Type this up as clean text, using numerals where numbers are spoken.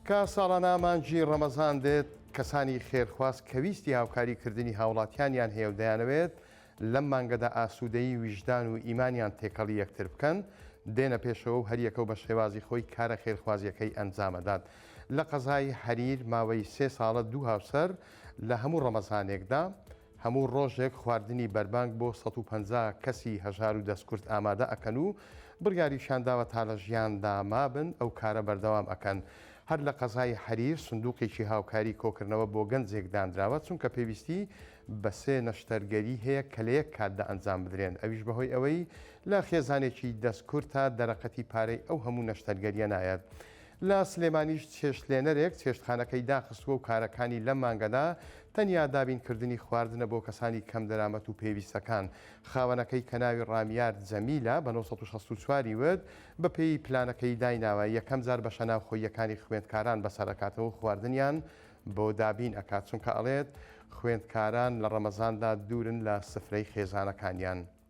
کە ساڵانە مانگی ڕەمەزان دێت، کەسانی خێرخواز کە ویستی هاوکاری کردنی هاوڵاتیانیان هەیە و دەیانەوێت لەم مانگەدا ئاسوودەیی ویژدان و ئیمانیان تێکەڵی یەکتر بکەن، دێنە پێشەوە و هەریەکە و بە شێوازی خۆی کارە خێرخوازییەکەی ئەنجامەدات. لە قەزای حەریر ماوەی سێ ساڵە دوو هاوسەر لە هەموو ڕەمەزانێکدا، هەموو ڕۆژێک خواردنی بەربانگ بۆ 150 کەسی هەژار و دەستکورت ئامادە ئەکەن و بڕیاریشیان داوە تا لە ژیاندا مابن ئەو کارە بەردەوام ئەکەن. هەر لە قەزای حەریر سندوقێکی هاوکاری کۆکردنەوە بۆ گەنجێک دانراوە چونکە پێویستی بە سێ نەشتەرگەری هەیە کە لە یەک کاتدا ئەنجام بدرێن ئەویش بەهۆی ئەوەی لە خێزانێکی دەستکورتە دەرەقەتی پارەی ئەو هەموو نەشتەرگەریە نایەت. لە سلێمانیش چێشتلێنەرێک چێشتخانەکەی داخستووە و کارەکانی لەم مانگەدا تەنیا دابینکردنی خواردنە بۆ کەسانی کەمدەرامەت و پێویستەکان. خاوەنەکەی کە ناوی ڕامیار جەمیلە بە 964 ی وت، بەپێی پلانەکەی دایناوە یەکەم جار بەشە ناوخۆییەکانی خوێندکاران بەسەرئەکاتەوە و خواردنیان بۆ دابین ئەکات، چونکە ئەڵێت خوێندکاران لە ڕەمەزاندا دوورن لە سفرەی خێزانەکانیان.